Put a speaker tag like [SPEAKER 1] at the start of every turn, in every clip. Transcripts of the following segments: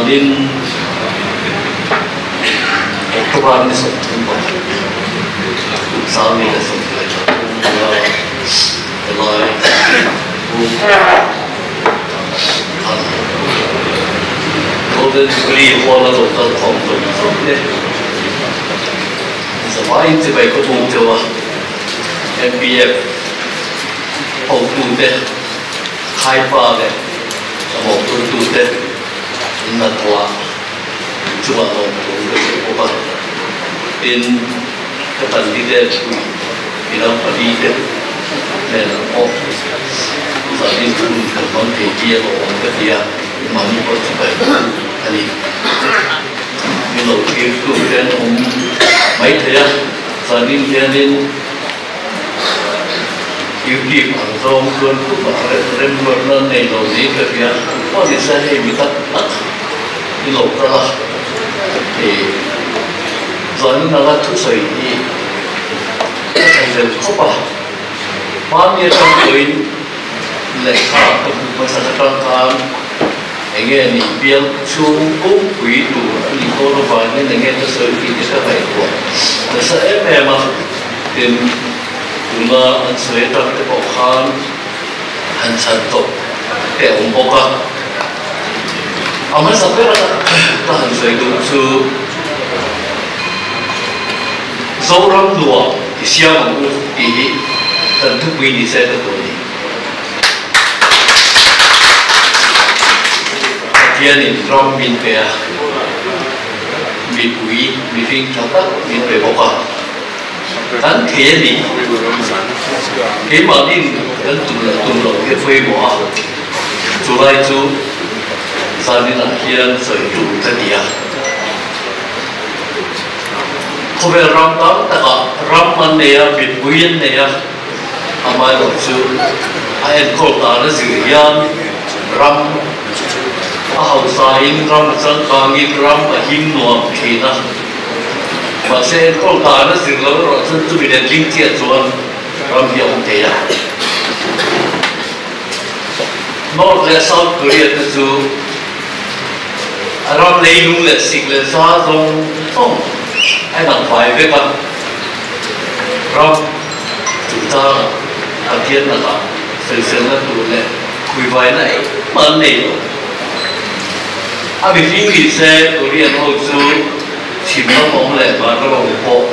[SPEAKER 1] Zanin October ni 30 kum 2023 a helai Pu Khan Golden Jubilee Hall a lo kal khawm zawng zawng te zavaiin chibai ka buk deuh a, MPF hotute khaipa leh a mawhphurtute in hnathawh ah chungah lawmthu ka sawi bawk a, tin ka candidate pui midang palite hnenah pawh zanin hun kan hmang thei hi a lawmawm ka ti a, mahni pawh chibai a ni. Min lo thirtu te an awm maithei a, zanin hianin YouTube ang zawng chuan tumah remruatna nei lo niin ka hria. Pawh ni se hei mi tak tak i lo kal a, hei zanin anga thusawi hi ka thlanghlel khawp a. Hmani atang pawhin lehkha ka hmuh hmasa atang khan enge ni bial chhung pumpui tur a nih dawn avangin enge ka sawi tih te ka ngaihtuah nasa em em a. Tin, tuna an sawi atang te pawh khan han chhan tawp te a awm bawk a. A hmasa ber a ka han sawi duh chu Zoram nuam i siam ang u tih hi kan thupui ni se ka duh a ni. Pathianin ram min pe a, mipui mihring tha tak min pe bawk a. Kan thei a ni. Keimahnin kan tum leh tum loh hi a pawimawh a, chulai chu zaninah hian sawi tur ka ni a. Khawvel ram tam takah ram an nei a, mipui an nei a, amaherawhchu a enkawl dan a zir hian ram a hausain ram a changkangin ram a him nuam thin a. Mahse, enkawl dan a zir lo erawh chuan chumi nen ding chiah chuan ram hi a awm thei a. North leh South Korea te chu a ram leilung leh sik leh sa zawng zawng a inang fai vek a. Ram chungchangah Pathian lakah sawiselna tur leh khuivaina engmah an nei lo. A mihring ni se Korean ho chu chhim lam awm leh van ram awm pawh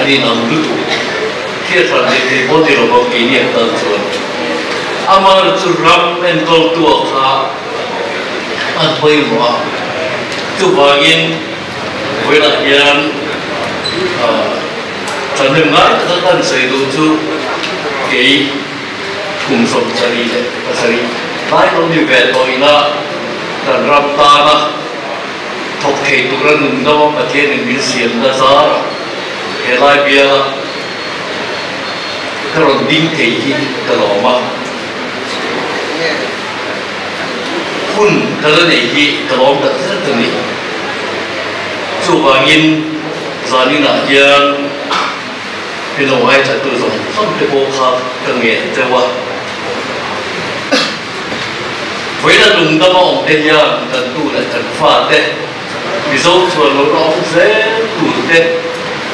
[SPEAKER 1] an inang lutuk. Hriat hran leh thei pawh ni lo bawk keini ang tan chuan. Amah chu ram enkawltu ah kha an pawimawh a, chuvangin vawiinah hian thahnem ngai taka kan sawi duh chu kei kum 77 lai lo ni ve tawh ila kan ram tana thawk thei tura nun dama Pathianin min siamna zara helai biala ka rawn ding thei hi ka lawm a. Hun ka la neih hi ka lawm tak zet a ni. Chuvangin zaninah hian min lo ngaithla-tu zawng zawng te pawh kha ka ngen deuh a. Vawiina lungdama awm te hian kan tu leh kan fate Mizo chuan lo la awm zel tur te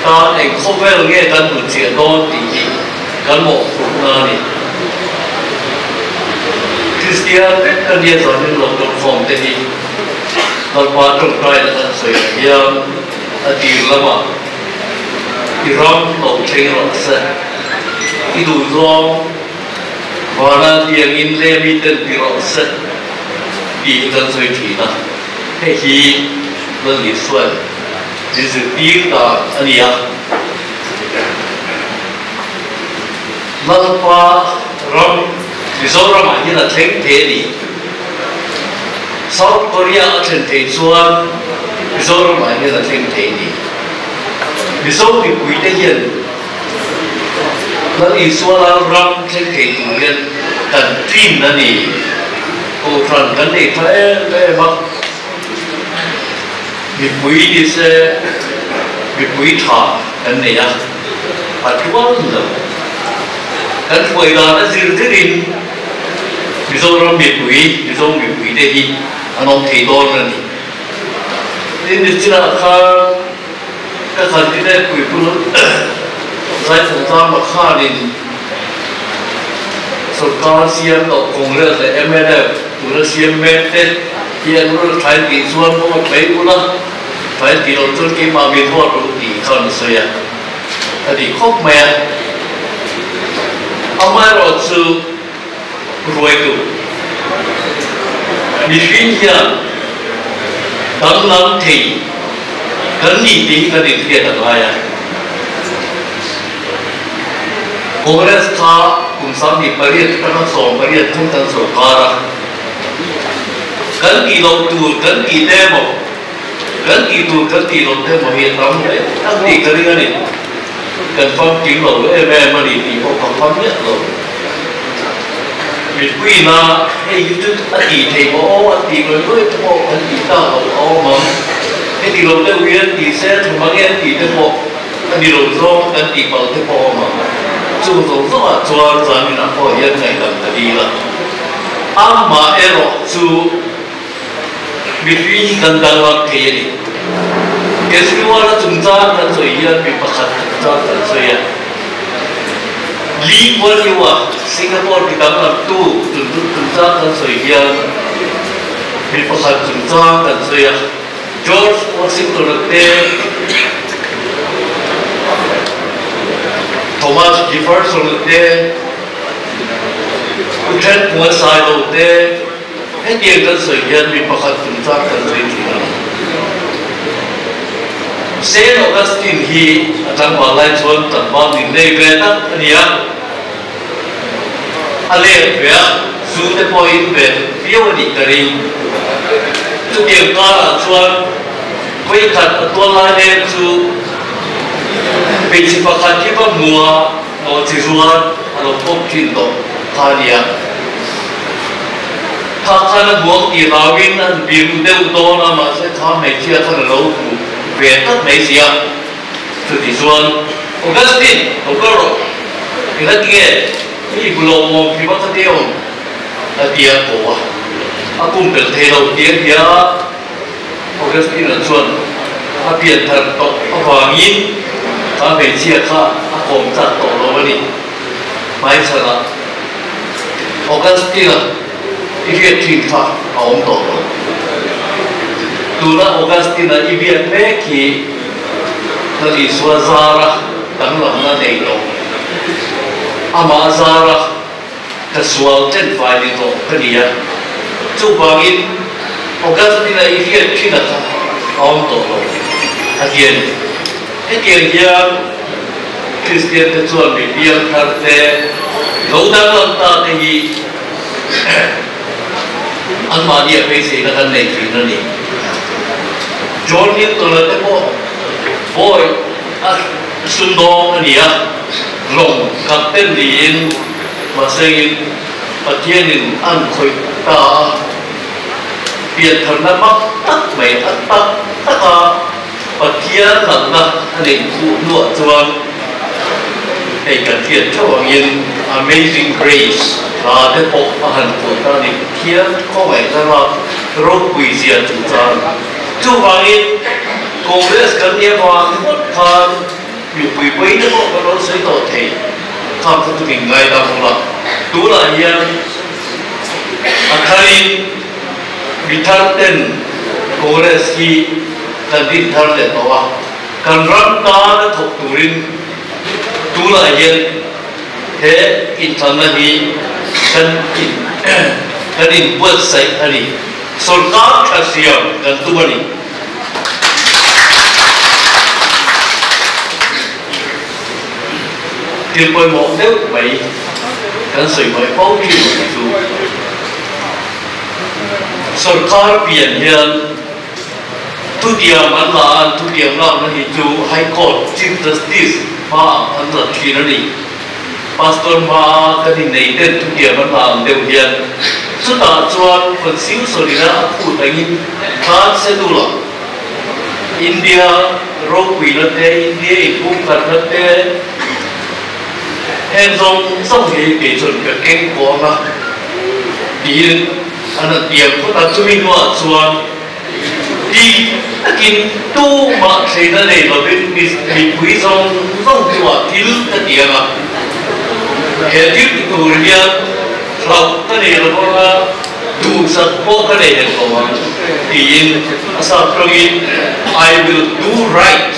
[SPEAKER 1] tan eng khawvel nge kan hmu chiah dawn tih hi kan mawhphurhna a ni. Kristian vek ka nia zanin lo tawrhkhawm te hi Lalpa tawngtai leh kan sawi ah hian a tir lamah i ram lo thleng rawh se, i duhzawng vana tiangin leh miten ti rawh se tih hi kan sawi thin a. Hei hi Lal Isua'n min zirtir dan a ni a. Lalpa ram Mizoramah hian a thleng thei a ni. South Korea a thlen thei chuan Mizoramah hian a thleng thei a ni. Mizo mipuite hian Lal Isua Lal ram thleng thei tur hian kan tlin a ni. Kohhran kan nei tha em em a, mipui ni se mipui tha kan nei a, a tual lo. Kan hruai dan a zir zirin Mizoram mipui, Mizo mipui te hi an awm thei dawn a ni. Tin, nichinah khan ka candidate puipu Zaithangzama khanin sorkar siam tawh Congress leh mnf tuna siam mek te hi an rul thain tih chuan vote mai ula, thain tih loh chuan keimah min vote ru tih khan a sawi a, a nih khawp mai a. Amaherawhchu Ruaitu mihring hian danglam thei kan ni tih hi kan inhriat a ngai a. Congress kha kum 28 atanga 18 thung kan sawrkar a, kan tih loh tur kan tih te emaw, kan tih tur kan tih loh te emaw hi a tam hle tak tih ka ring a ni. Kan famkim lo em em a ni tih pawh ka fam miah lo. Mipuiina hei hi chu a tih theih maw aw an tih ngawih ngawih te pawh kan tih tak loh a awm ang. Heti lo deuh hian tih se tha mang e an tih te pawh a ni lo zawng kan tih palh te pawh a awm ang. Chung zawng zawngah chuan zaninah pawh hian ngaihdam ka dil a. Amah erawh chu. Mihring hi kan danglam thei a ni. Kejriwal-a chungchang kan sawi hian mi pakhat chungchang kan sawi a. Lee Kuan Yew-a Singapore ti danglamtu chungchang kan sawi hian mi pakhat chungchang kan sawi a. George Washington-a te, Thomas Jefferson-a te, Pu Thenphunga Sailo te, Hetiang kan sawi hian mi pakhat chungchang kan sawi thin a ni. Saint Augustine hi a tlangval lai chuan tlangval ning nei ve tak a ni a, a leng ve a, zu te pawh in ve viau a nih ka ring. Chutiang karah chuan vawikhat a tual lai leng chu hmeichhe pakhat hi va hmu a, Nawlchi zuar a lo kawp thin tawh kha a nia. Kha khan a hmuak tih hlauin an biru deuh dawn a, mahse kha hmeichhia khan a lo hmu ve tlat mai si a. Chuti chuan, Augustine, lo kal rawh. Engati nge mi bu lo mawm khi va kha te awm? a ti a ko a. A pumpelh thei lo ti a ti a. Augustine-a chuan a pian thar tawh avangin kha hmeichhia kha a kawm chak tawh lo a ni. Hmaichhanah Augustine-a i hriat thin kha a awm tawh lo. Tuna Augustine-a i biak mek hi Lal Isua zara danglamna nei tawh, amah zara Ka sual ṭen fai ni tawh ka ni a, chuvangin Augustine-a i hriat ṭhin a kha a awm tawh lo a ti a ni. Hetiang hian Kristian te chuan mi piang thar te, lo danglam ta te hi anmahni a beiseina kan nei ṭhin a ni. John Newton-a te pawh bawi a sumdawng a ni a. Lawng captain niin mahsengin Pathianin an khawih ta a, piantharna mak tak mai a tak taka Pathian lalna a neih khuh hnuah chuan hei kan hriat theuh angin Amazing Grace hla te pawh a han phuah ta a ni, Pathian khawngaihna ram ropui zia chungchang. Chuvangin Congress kan nih avang ngawt khan Mipui pawhin te pawh kan rawn sawi tawh thei khang kha chu min ngaidam ula, tunah hian a tharin mi thar ten Congress hi kan din thar leh tawh a, kan ram tana thawk turin tunah hian he inthlanna hi kan in kan inbuatsaih a ni, sorkar tha siam kan tum a ni. Thil pawimawh deuh mai kan sawi hmai fo thin tih chu sorkar pian hian thutiam an la a, an thutiam lakna hi chu High Court Chief Justice hmaah an la thin a ni. Pastor hmaa kan innei ten thutiam an la ang deuh hian chutah chuan constitution ina a phut angin khan schedule ah India ropuina te, India inpumkhatna te heng zawng zawng hi kei chuan ka keng kuang a tiin an han tiam phawt a, chumi hnuah chuan. Dik takin tumah thleina nei lovin mipui zawng zawng chungah thil ka ti ang a, he thil ti tur hian hlauh ka nei lo vang a, duhsak pawh ka nei hek lo ang, tiin a sap tawngin I will do right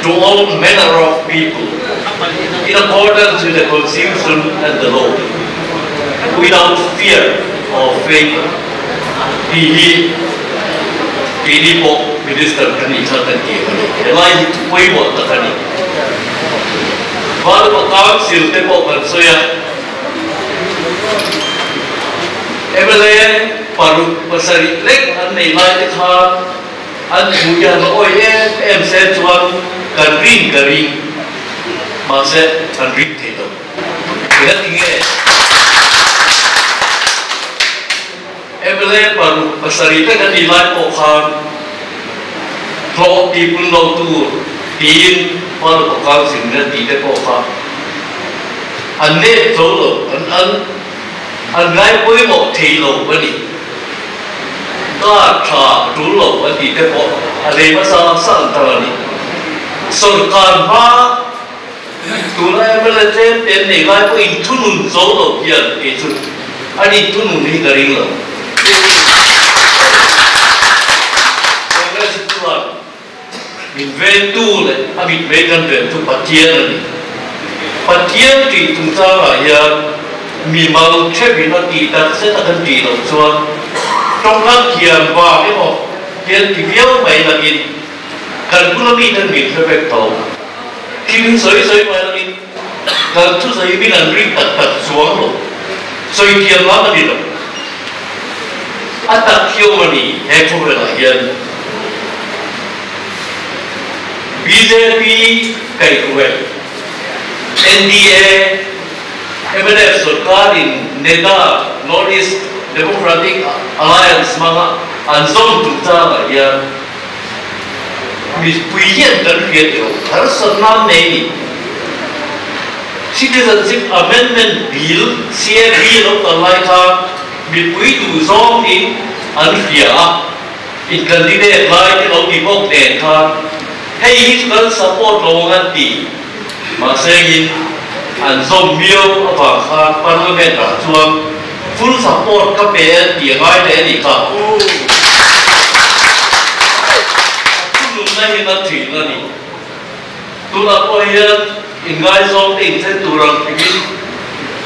[SPEAKER 1] to all manner of people in accordance with the constitution and the law without fear or favour tih hi keini pawh Minister kan nih kha kan ti a ni. Helai hi thu pawimawh tak a ni. Valupa Council te pawh kan sawi a, mla paruk pasarih lek an nei lai te khan An thu hian a awih em em se chuan kan rin ka ring, mahse kan ring thei lo. Eng a ti nge? Mla paruk pasarih te kan nih lai pawh khan hlawh tihpun lo tur tiin Valupa Council in a tih te pawh kha an nep zo lo, an an an ngai pawimawh thei lo a ni. Kar tha tul lo an tih te pawh a lei hmasa sa an tar a ni. Sorkar hma tuna mla tlem te an nei lai pawh inthunun zo lo hian kei chu an inthunun hi ka ring lo. Congress chuan Min ventu leh a mitmei kan ven chu Pathian a ni. Pathian tih chungchangah hian mimal theuhin a tih tak zet a kan tih loh chuan tawngkam thiam vang emaw hian ti viau mai langin kan bula miten min hre vek tho. Thil hi sawi sawi mai langin kan thusawi min an ring tak tak chuang lo. Sawi thiam lam a ni lo. A tak thiau a ni he khawvelah hian bjp kaihhruai NDA mnf sorkarin neda North East Democratic Alliance hmanga an zawm chungchangah hian mipui hian kan hriat ilo harsatna an nei a ni. Citizenship Amendment Bill, CAB, lo kal lai kha mipui duh zawngin an hria a, in candidate lai te lo ti bawk nen khan hei hi chu kan support lo ang an ti. Mahse in an zawm miau avang khan Parliament ah chuan full support ka pe an ti a ngai leh a nih kha. A thununna hi na thin a ni. Tunah pawh hian inngaizawng te inthen tur ang hrimin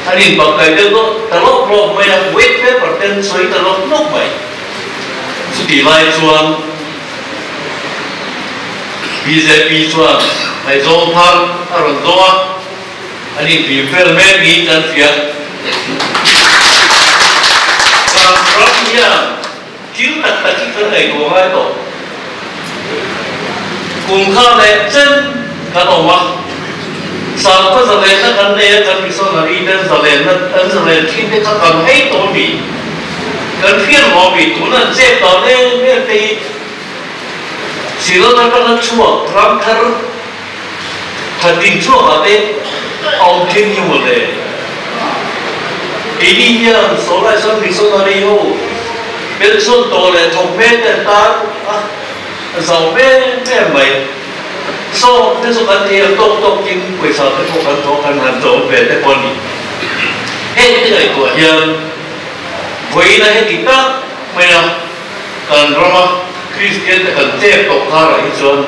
[SPEAKER 1] an inbakkaih deuh deuh ta lawk lawk mai a, white paper te an sawi ta lawk lawk mai. Chutih lai chuan bjp chuan ngaihzawng thar a rawn dawng a, an inpim fel mek niin kan hria. Kan ram hian thil tak tak hi kan ngaihtuah ngai tawh. Kum kha leh chen kan awm a, sangkhaw zalenna kan nei a, kan missionary ten zalenna an zalen thin te kha kan hei tawh a mi? Kan hriat ruang mi tuna an chep dan em em te hi Shillong atanga chhuak ram thar khatin chhuakah te a awm thin hi mawle. Keini hian Solai sawn missionary ho pension tawh leh thawk hmel te an tar a, a zau em em mai. Saw te chu kan thei ang tawk tawkin pawisa te pawh kan thawk kan han chawm ve te pawh a ni. Heng te ngaihtuah hian Vawiina heti tak maia kan rama Kristian te kan chep tawh karah hi chuan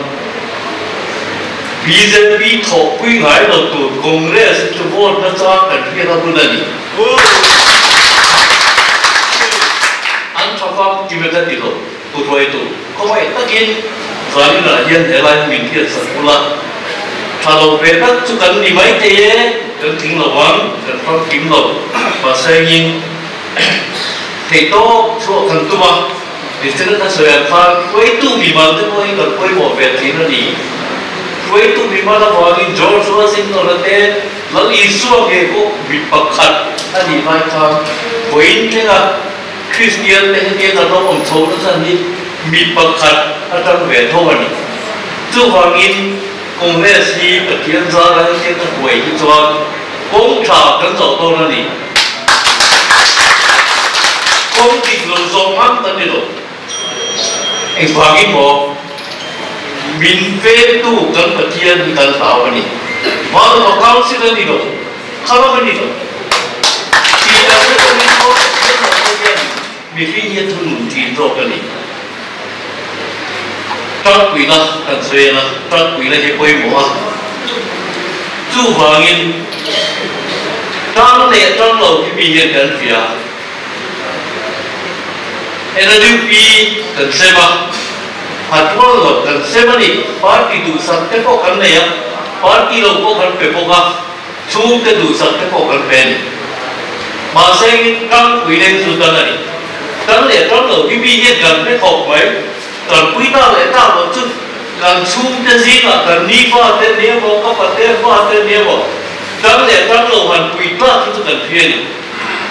[SPEAKER 1] bjp thawhpui ngai lo tur Congress hi chu vote nachang kan hriat a hun a ni. An tha fam ti ve ka ti lo, Pu Hruaitu, khawngaih takin zaninah hian helai hi min hriatsak ula, tha lo ve tak chu kan ni maithei e, kan tling lo ang, kan famkim lo, mahse engin theihtawp chhuah kan tum a, Mister ka sawi ang khan hruaitu mimal te pawh hi kan pawimawh ve thin a ni. Hruaitu mimal avangin George Washington a te Lal Isua nge pawh mi pakhat a nih lai khan vawiin thlenga Kristian te hetiang kan lo awm chho nasa hi mi pakhat atang ve tho a ni. Chuvangin Congress hi Pathian zara hetiang ka hruai hi chuan kawng tha kan zawh dawn a ni. Kawng dik lo zawh ngam kan ni lo. Engvangin maw min vengtu kan Pathian hi kan hlau a ni. Vanlawng Council a ni lo, khalam a ni lo. Tih dan te pawhin maw Pathian lo pawh hian mihring hi a thunun thin zawk a ni. Tangpuina kan sawi ang a, tangpuina hi pawimawh a. Chuvangin tang leh tang lo hi mi hian kan hria. NLUP kan sem a, Hatrual lo kan sem a ni. Party duhsak te pawh kan nei a, party lo pawh kan pe bawk a, chhungte duhsak te pawh kan pe a ni. Mahse in tangpui leng chu tan a ni. Tan leh tan lo hi mi hian kan hre khawp mai. Tanpui ta leh ta lo chu kan chhungte zingah kan ni fa te ni emaw, ka pate fa te ni emaw, tan leh tan lo han pui tlak hi chu kan hria a ni.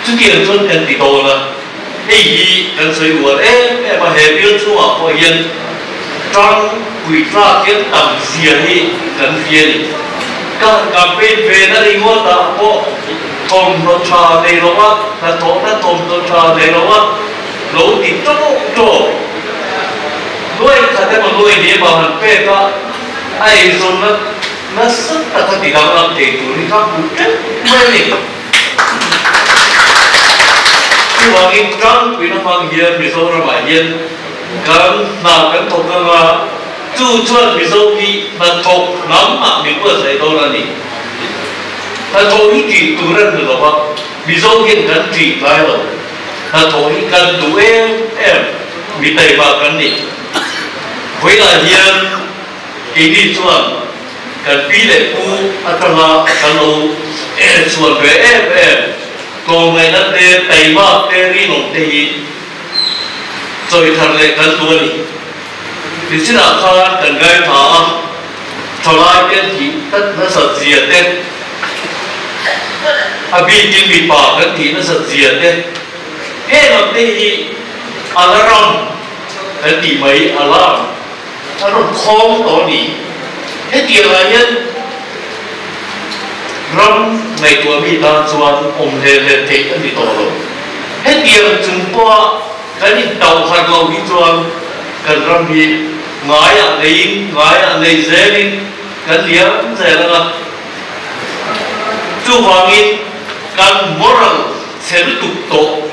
[SPEAKER 1] Chutiang chuan kan ti dawn a, hei hi kan sawi uar em em a, he bial chhungah pawh hian tang pui tlak hian tam zia hi kan hria a ni. Ka han campaign ve na ringawt ah pawh thawmhnaw tha nei lo a, hnathawhna thawmhnaw tha nei lo a lo ti tawk tawk. Nuai khat emaw nuai ni emaw han pek a, a eizawnna nasa taka ti danglam thei tur hi kha hmu teuh mai a ni. Chuvangin tlangpuina hmang hian Mizoramah hian kan hna kan thawk ang a, chu chuan Mizo hi hnathawk hnamah min buatsaih dawn a ni. Hnathawh hi tih tur a ni lo va, Mizo hian kan tih ngai lo. Hnathawh hi kan duh em em, mi taima kan ni. Vawiinah hian keini chuan Kan pi leh pu atanga kan lo chhuan ve em em tlawmngaihna te, taimak te, rinawm te hi chawi thar leh kan duh a ni. Nichinah khan kan ngaithla a, thalai te an thih tlat nasat zia te, a bikin mipa kan thih nasat zia te, heng ang te hi alarm kan tih mai, alarm. A rawn khawng tawh a ni. Hetiang ah hian ram ngaihtuah mi tan chuan awm hle hle theih a ni tawh lo. Hetiang chung pawha kan intauh harh lo hi chuan kan ram hi ngaiah neiin, ngaiah nei zelin kan liam zel ang a. Chuvangin kan moral chhe lutuk tawh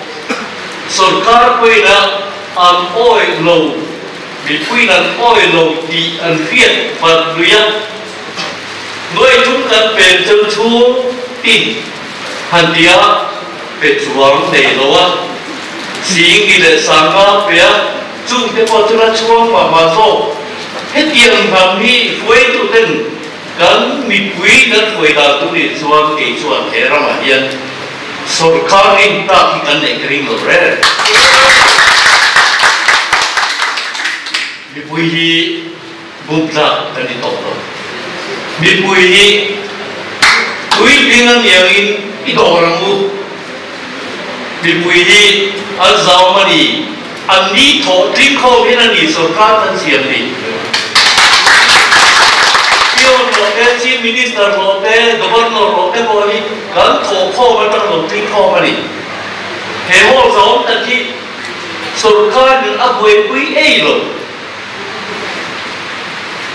[SPEAKER 1] sorkar pawhin a an awih lo. Mipuiin an awi lo tih an hriat vat lui a, nuai thum kan pen cheu chhung tin han ti a, pe chuang nei lo a, Singgi leh Sanga pe a, chungte pawh chu la chhuang mah mah zawk. Hetiang hnam hi hruaituten kan mipui kan hruai dan tur nih chuan kei chuan he ramah hian Sorkar rin tak hi kan neih ka ring lo reng. Mipui hi bum tlak kan ni tawh lo. Mipui hi puitling a niangin i dawr ang u. Mipui hi an zau a ni. An ni thawh tling khawm hian a ni sorkar kan siam ni. Peon rawh te, Chief Minister rawh te, Governor rawh te pawh hi kan thawh khawm atang lo tling khawm a ni. He hall zawng tak hi sorkar in a buaipui ei lo.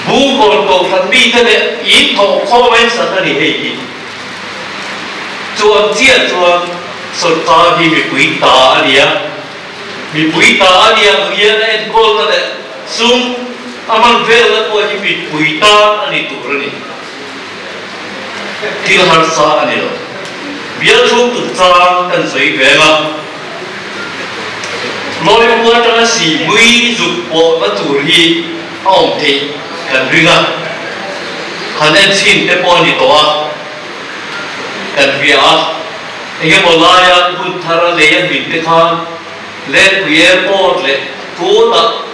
[SPEAKER 1] Bungkawn kohhran mite leh in thawh khawm a insak a ni hei hi. Chuan chiah chuan sorkar hi mipui ta a ni a. Mipui ta a ni ang hian a enkawlna leh sum a hman velna pawh hi mipui tan a ni tur a ni. Thil harsa a ni lo. Bial chhung tuk chang kan sawi ve ang a. Lawipua atanga sihmui zuk pawhna tur hi a awm theih kan ring a. Han en chhin te pawh a ni tawh a, kan hria a. Engemaw laia hun thar a lei a hmin te khan Lengpui Airport leh Kawtah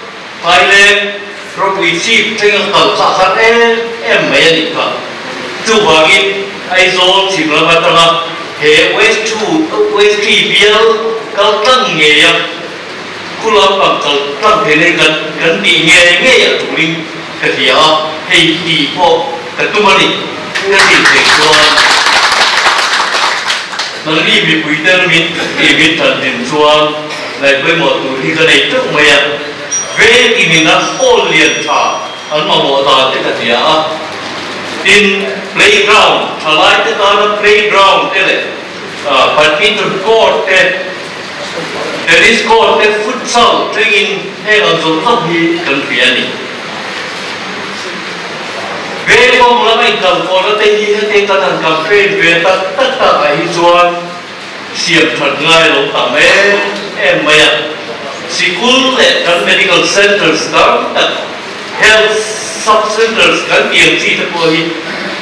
[SPEAKER 1] Thailand ropui chip thleng a kal kha a har em em mai a nih kha. Chuvangin Aizawl chhim lam atanga he West two West three bial kal tlang ngei a khu lampang kal tlang thei nei kan kan tih ngei ngei a turin ka hria a, hei tih pawh ka tum a ni. Ka tih theih chuan nangni mipui te min tih min than din chuan ngaihpawimawh tur hi ka nei teuh mai a. Veng inin a hall lian tha an mamawh dan te ka hria a. Tin, playground, thalai te tana playground te leh badminton court te, tennis court te, futsal thlengin heng ang zawng zawng hi kan hria a ni. Veng kawng lama inkalkawhna te hi hetiang kan han campaign ve tak tak takah hi chuan siam that ngai lo tam em em mai a. Sikul leh kan medical centres tam tak, health sub centres kan tih ang chi te pawh hi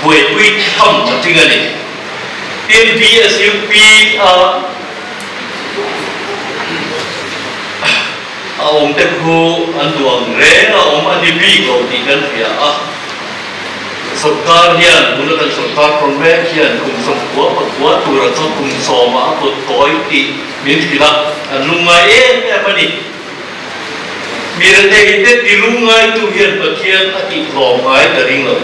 [SPEAKER 1] buaipui tham a ting a ni. Tin, BSUP a a awm te khu an duh ang reng a awm a ni bik lo tih kan hria a. Sorkar hian tuna kan sorkar rawn mek hian kum sawmkua pakua tura chu kum sawmah a put tawi tih min hrilh a, an lungngai em em a ni. Mi rethei te ti lungngaitu hian Pathian a tih tlawm ngai ka ring lo.